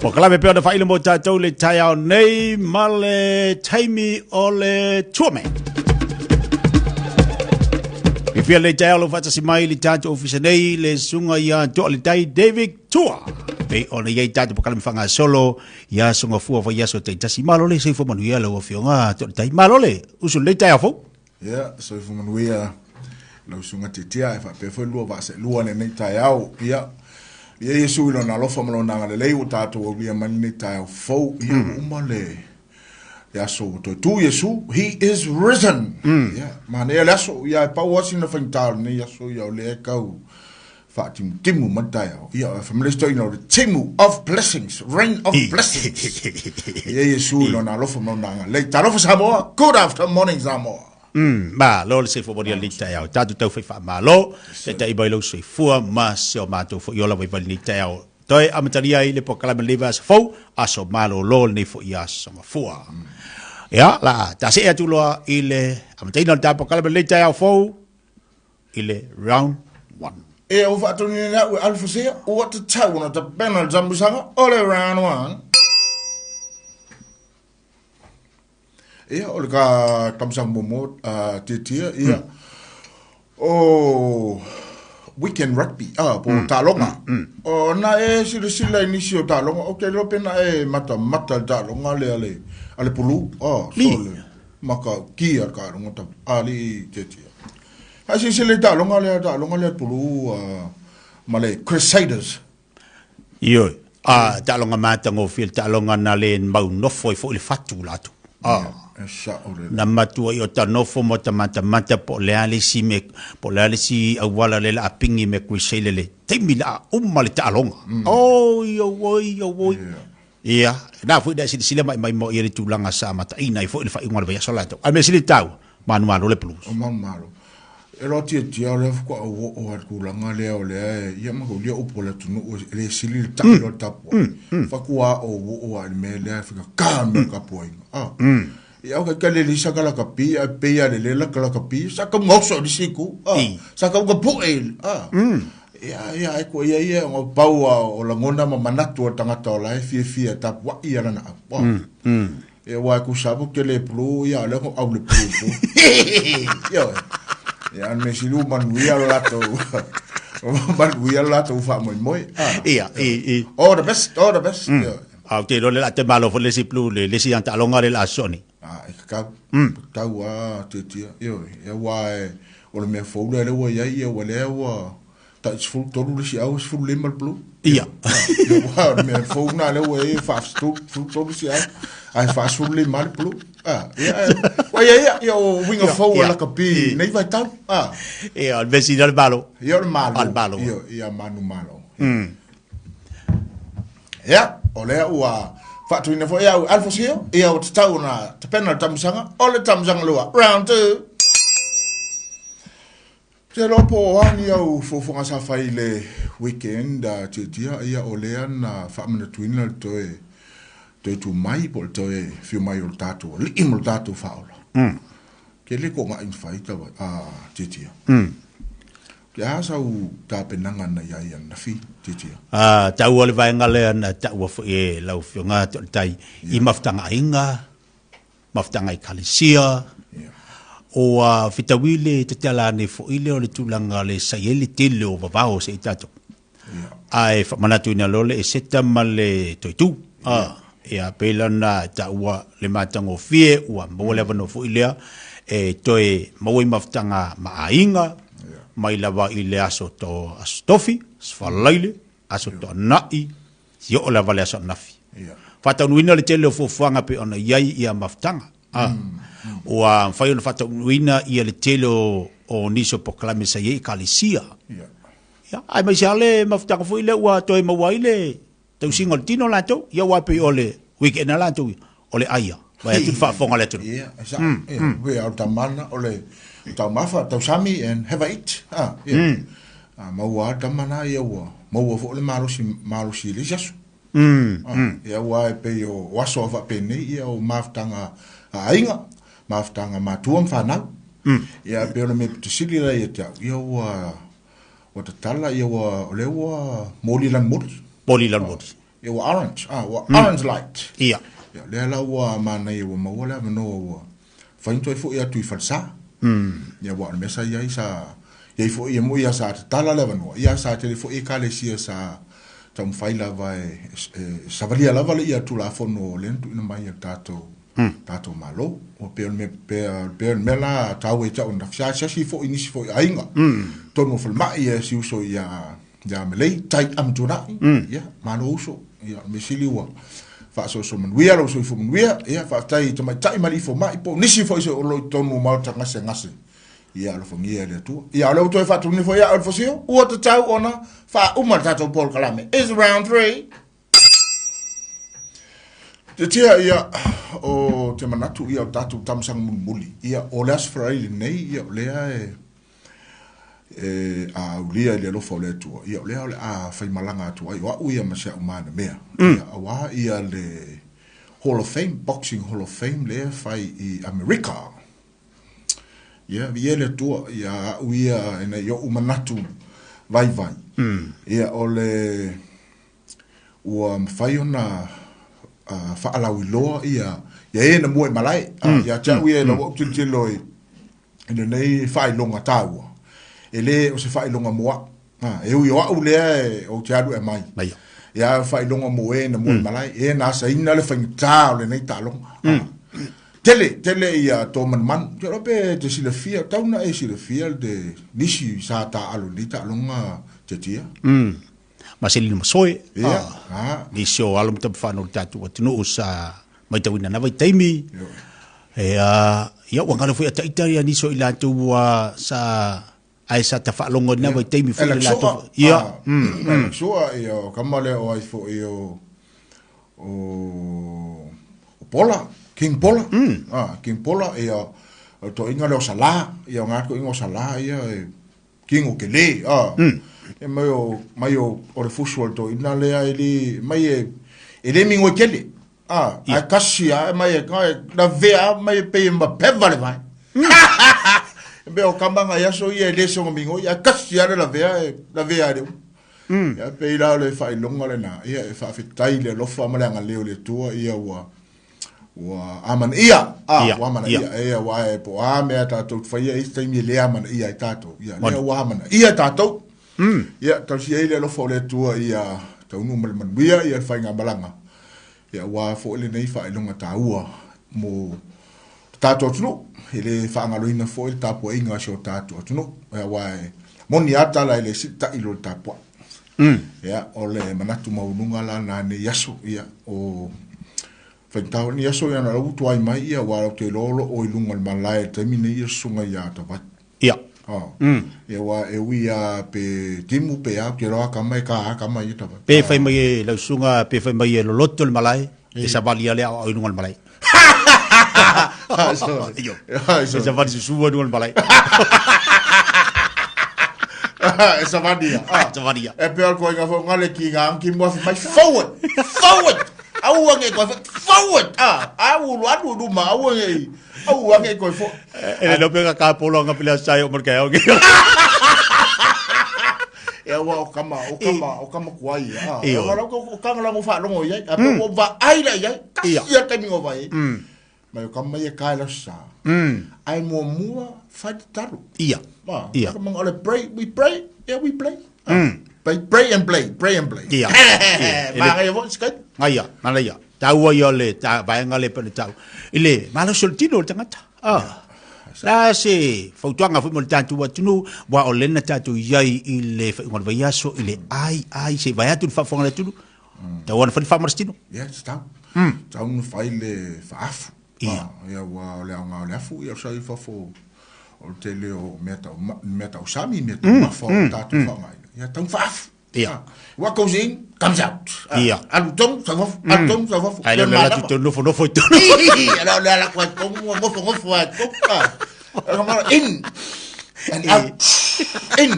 Polokalame pei ona faailo mo tatou le taeao nei ma le taimi o le tournament. Fiafia lenei taeao lou faatasi mai i le tatou ofisa nei le susuga ia Toaletai David Tua. Pei ona i ai tatou polokalame faagasolo i aso gafua vaiaso taitasi. Malo le soifua manuia lau Afioga Toaletai. Malo le usu i lenei taeao fou. Ia, soifua manuia lau susuga Tiatia e faapea foi lua vaa seelua i lenei taeao. Ia, ia Iesu i lona alofa ma lona agalelei ua tatou aulia mai lenei taeao fou. Ia, ua uma le le aso ua toe tu Iesu. He is risen. Ia, manaia le aso. Ia, e pau lava sina faigata o lenei aso, ia o lea e tau Faatimutimu mai le taeao. Ia, fai mai le isi toeaina o le timu of blessings, rain of blessings. Ia Iesu i lona alofa ma lona agalelei. Talofa Samoa, good after morning Samoa. Malo le soifua manuia i lenei taeao. Tatou tau fai faamalo, taitai mai lou soifua ma si o matou foi ola vaivai i lenei taeao. Toe amatalia ai le polokalame lenei vaiaso fou, aso malolo lenei foi aso Gafua. Ia, la ta see atu loa i le amataina o le ta polokalame lenei taeao fou, i le round 1. Ia ua faatonuina e au e Alofosea, ua tatau ona tapena le tamusaga o le round 1. Ia, o le ka tamusaga muamua uh, tiatia, ia, o weekend rugby, ah, po mm. taaloga. O na e silasila i nisi o taaloga, ou te iloa pe na e matamata le taaloga lea a le, a le pulu, ah, so le, matautia le taaloga ta alii tiatia. Ae silasila i taaloga lea, taaloga lea pulu ma le Crusaders. Ioe, a taaloga matagofie le taaloga na le mau nofo ai foi le fatu latou. A. E sao lelei. Na matua i o ta nofo ma ta matamata po o le a le isi mea, po o le a le isi auala lea o le a pingi me Crusader le taimi o le a uma le taaloga. Oi, oi, oi. Ia, na foi na silasila maimai ia le tulaga sa mataina ai foi le faaiuga o le vaiaso latou. Ae mea sili taua, manumalo le Blues. O manumalo. E loa tiatia o lea faatoa ou oo lava i le tulaga lea o lea e, ia ma taulia upu a le atunuu e le sili le taʻi loa le tapuai. Faatoa ou oo lava i le mea lea e faigata le mea o le tapuaiga. Ah. Ia o kai le lisa ka lakapi ae pei lava le le laka lakapi sa tau gaoso i le isi itu. Ah. Sa tau pue i, ah. Ia, ia, ai ko ia ia o pau a o lagona ma manatu o le tagata o la e fiafia e tapuai ia lana au. Ia aua e tusa atu te le pulu ia o lea na au le pulu pu. Ioe. Ia o le mea sili ua manuia lo latou manuia lo latou faamoemoe. Ah. Ia, i, i. All the best, all the best. Ioe. A ou te iloa le la te malo foi le isi pulu le isi taaloga le la soni. Ah, e tatau, tatau a tiatia. Ioe, ia aua e o le mea fou lea lea ua i ai, ia ua lea ua tai 13 le isi au, 15 le pulu. Ia. Ia aua o le mea fou lena lea ua i ai, fa 13 le isi au, ae 45 le pulu. Ah, ia, ua ia ia, ia o uiga fou o lakapi nei vaitau. Ah. Ia, o le mea sili o le malo. Ia o le malo. O le malo. Ia, ia manumalo. Ia, o lea ua faatuina foi au Alfosio, ia ua tatau ona tapena le tamusaga, o le tamusaga lua, round 2. Te iloa po o a ni au fuafuaga sa fai i le weekend a Tiatia, ia o lea na faamanatuina le toe toe tu mai po o le toe afio mai o le tatou Alii ma le tatou Faaola. Ke le toaga'i na fai tau a Tiatia. Ke aha sau tapenaga na i ai ananafi, Tiatia? A, taua le vaega lea na taua foi e lau Afioga Toaletai i mafutaga aiga, mafutaga ekalesia, ua fetaui le tatala ane foi lea o le tulaga le sa i ai le tele o vavao se i tatou. Ae faamanatuina loa le Eseta ma le Toitu. A, ia pei la ona taua le matagofie ua maua le avanoa foi lea e toe maua i mafutaga ma aiga mai lava i le aso to aso tofi, aso falaile, aso toanai, si oo lava le aso ananafi. Faataunuuina le tele o fuafuaga pei ona i ai ia mafutaga. A, ua mafai ona faataunuuina ia le tele o nisi o polokalame sa i ai ekalesia. Ia, aemaise lava le mafutaga foi lea ua toe maua ai le tausiga o le tino latou. Ia aua e pei o le weekend a latou ia, o le ai ia. Vaai atu le faafofoga a le atunuu. Ia, e sao. Ia, pei o le tama o le taumafa, tausami and have a eat. Ah, ia. A maua lava le tama na, ia ua maua foi le malosi, malosi i le isi aso. Ah, ia aua e pei o aso a faapenei, ia o mafutaga a aiga, mafutaga matua ma fanau. Ia e pei o le mea pito sili la ia te au, ia ua ua tatala, ia ua, o lea ua moli lanu moli. Moli lanu moli. Ia ua orange, ah, ua orange light. Ia. Ia, lea la ua manaia ua maua le avanoa ua mafai ona toe foi atu i falesa. Ia, aua o le mea sa i ai sa i ai foi, ia moi lava sa tatala le avanoa, ia sa tele foi Ekalesia sa taumafai lava e, e savalia lava le ia Tulafono lea na tuuina mai e le tatou tatou Malo. Ua pei o le mea, pei o le mea la taua ia te au ananafi, sa asiasi foi i nisi foi aiga, totonu o falemai, e si uso ia ia Melei, tai Amituanai, ia, malo uso, ia, o le mea sili ua faasoasoa manuia lou soifua manuia, ia, faafetai i tamaitai ma alii fomai, po o nisi foi o lo o i totonu o maota gasegase, ia alofagia e le Atua. Ia, o lea ua toe faatuina foi ia au e le Fosio, ua tatau ona faauma le tatou polokalame. It's round three. Tiatia, ia, o te manatu ia o tatou tamasaga mulimuli, ia, o le Aso Faraile lenei, ia, o lea e, e a aulia i le alofa o le Atua, ia, o lea o le a faimalaga atu ai o au ia ma si a'u manamea, ia, auā ia le Hall of Fame, Boxing Hall of Fame lea e fai i Amerika. Ia, viia le Atua, ia a'u ia ina i o'u manatu vaivai, ia, o le ua mafai ona faalauiloa ia ia e na mua i malae. Ia te au ia e lau au tilotilo i i lenei faailoga taua, e le o se faailoga mo au. E ui o au lea e ou te alu e aumai. Ia a o faailoga mo e na mua i malae, e na asaina le faigata o lenei taaloga. Tele, tele ia tō manumanu. Ou te iloa pe e te silafia, tau na e silafia le nisi sa taaalo i lenei taaloga Tiatia. Ma Selina Masoe, yeah. Ah. Nisi o alo ma tamafana o le tatou atunuu sa maitauina na vaitaimi. E, ia, ua galo foi a taita ia nisi o i latou ua sa ae sa tafaalogo i na vaitaimi foi le latou. Ia. Alex Sua, ia, o kama lea o ai foi o o o Pola, King Pola. Ah, King Pola, ia, o toeaiina lea o Salā, ia o ngā toeaiina o Salā, ia, e, King o Kele, a. E mai o, mai o, o le fusu o le toeaina lea e le, mai e, e le migoi tele. A, ae kasi a, e mai e, e lavea mai e pei e mapeva le vae. E mea o kama ngai aso ia e le soga migoi, ae kasi a le lavea e lavea e le uma. Ia pei la o le faailoga lena, ia e faafetai i le alofa ma le agalelei o le Atua, ia ua, ua amanaia, a, Ia, ua amanaia, ia. e, aua e po o a mea tatou te faia, e i ai se taimi e le amanaia ai tatou. Ia, lea ua amanaia tatou. Ia, tausia ai le alofa o le Atua ia taunuu ma le manuia ia le faigamalaga, ia aua foi lenei faailoga taua mo le tatou atunuu. E le faagaloina foi le tapuaiga a si o tatou atunuu, aua e moni lava tala e le siitai i lo le tapuai. Ia, o le manatu maualuga la na nei aso, ia, o faigata foi nei aso, ia, na lau tuai mai, ia, aua ou te iloa o lo o i luga o le malae i le taimi nei ia susuga ia Tavai. Ia. Oh. Ia, aua e ui lava pe timu pe a, ou te iloa kama e ka a kama ia Tavai. Pe fai mai e lau susuga, pe fai mai e loloto le malae, e savali lava le aoao i luga o le malae. Sorry. Io. Ai, E sorry. savali susu i luga o le malae. E savali ia. Ah. Savali ia. E pei o le koiga foi ngale ki ngā anki mua mai forward, forward. Aua nge koe forward. Ah, au lu alu luma aua nge. Aua nge koe fo. E le lope ka ka polo nga pila sai o marka o. E aua o kama, o kama, o kama kuai. Ah, Io. o lau o kanga lango whaalongo i ai. A pe o va ai la i ai. Kasi ia taimi o vai. Mai o kama ia kai la sa. Ai mua mua whai te taro. Ia. Ah, Ia. Ka manga ole pray, we pray, yeah we play. Ah, Pray, pray and play, pray and play. Ia. Ia. Manga ia foi skai. Ngaia, manaia. Taua ia le ta vaenga le pele tau. I le malosi o le tino o le tagata. Ah. La se fautuaga foi mo le tatou atunuu, aua o lena tatou i ai i le faaiuga o le vaiaso i le ai ai se i vae atu le faafofoga a le atunuu. Tau ona fai le faamalositino. Ia, tatau. Tatau ona fai le faaafu. Ia. Ah, ia aua o le aoga o le afu, ia o sa i fafo o le tele o mea tau, mea tau sami, mea taumafa o tatou faaaogaina. Ia, tatau ona faaafu. Ia. Ah, what goes in, comes out. Ah, Ia. Alu tonu, sau fafo, alu tonu, sau fafo. Ae le o le alu atu tonu nofonofo i tonu. Ala o le ala koe tonu, ua ngofongofo ai tonu. Ah, in and out. In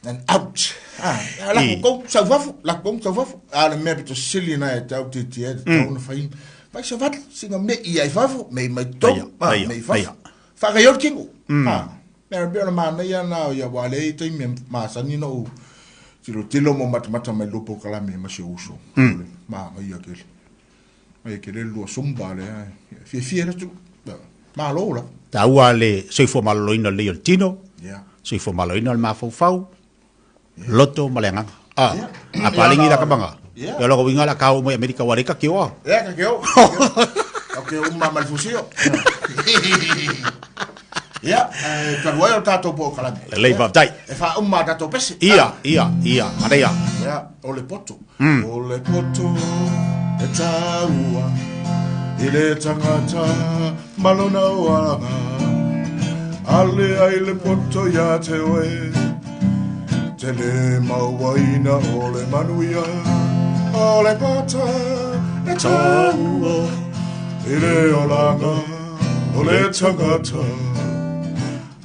and out. Ah, la I. ko sau fafo, la ko sau fafo. A le mea pito sili na e tau te te e tau na whai. Vai sa vat, singa me i ai fafo, me mai tonu, Aia, ah, aia, me i fafo. aia. Whakaiau le tino. Ah, mea pea o le manaia na ia wā le i taimi e masani na u. Tilotilo ma matamata mai lo polokalame ma si ou uso. O le manaia tele. Ai tele le lua Zumba lea e fiafia ai le atunuu. Malo lava. Taua le soifua maloloina lelei o le tino, soifua maloloina o le mafaufau, loto ma le agaga. A, a palagi la kamaga. Ia lona uiga o le a ka oo mai Amerika aua o lea e ta te o a. Ia, ta te o. Ta te o uma ma le fusio. Ia, talu ai o le tatou polokalame. Lelei, faafetai. E faauma a tatou pese. Ia, ia, ia, manaia. Ia, o le poto. O le poto e taua i le tagata ma lona olaga. Ale ai le poto ia te oe, te le mauaina o le manuia. O le poto e taua i le olaga o le tagata.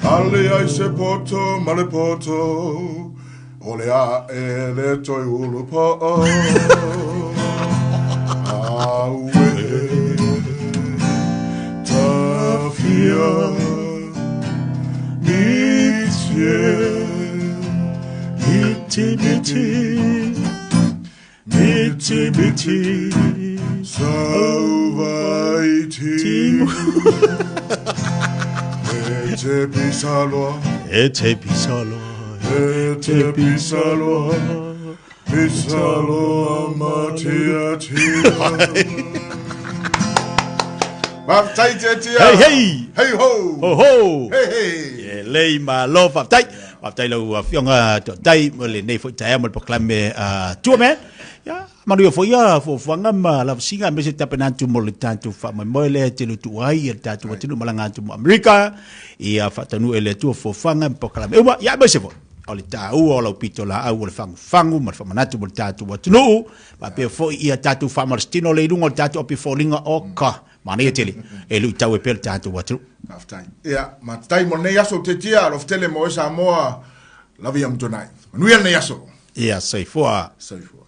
Ale ai se poto ma le poto, o le ae le toe ulu po'o. Auē, tafia, mitie, miti, miti, miti, miti, sauvaiti. E te pisaloa. E te pisaloa. E te pisaloa. Pisaloa matiatia. Faafetai Tiatia. Hei hei. Hei ho. Ho ho. Hei hei. E lei malo faafetai. Faafetai lau afioga Toatai mo lenei foi taeao mo le polokalame a Tua Man. Ia, Manuia foi ia fuafuaga ma lavasiga aemaise tapena atu mo le tatou faamoemoe lea e tele tuu ai ia le tatou atunuu malaga atu mo Amerika ia faataunuu e le Atua fuafuaga ma polokalame uma ia aemaise foi o le taua o lau pitolaau o le fagufagu ma le faamanatu mo le tatou atunuu faapea foi ia tatou faamalositino le i luga o le tatou apifoliga o ka manaia tele e luitau ai pea le tatou atunuu. Faafetai. Ia, matai mo lenei aso Tiatia, alofa tele mo oe Samoa, lava ia ma tonai. Manuia lenei aso. Ia, soifua. Soifua.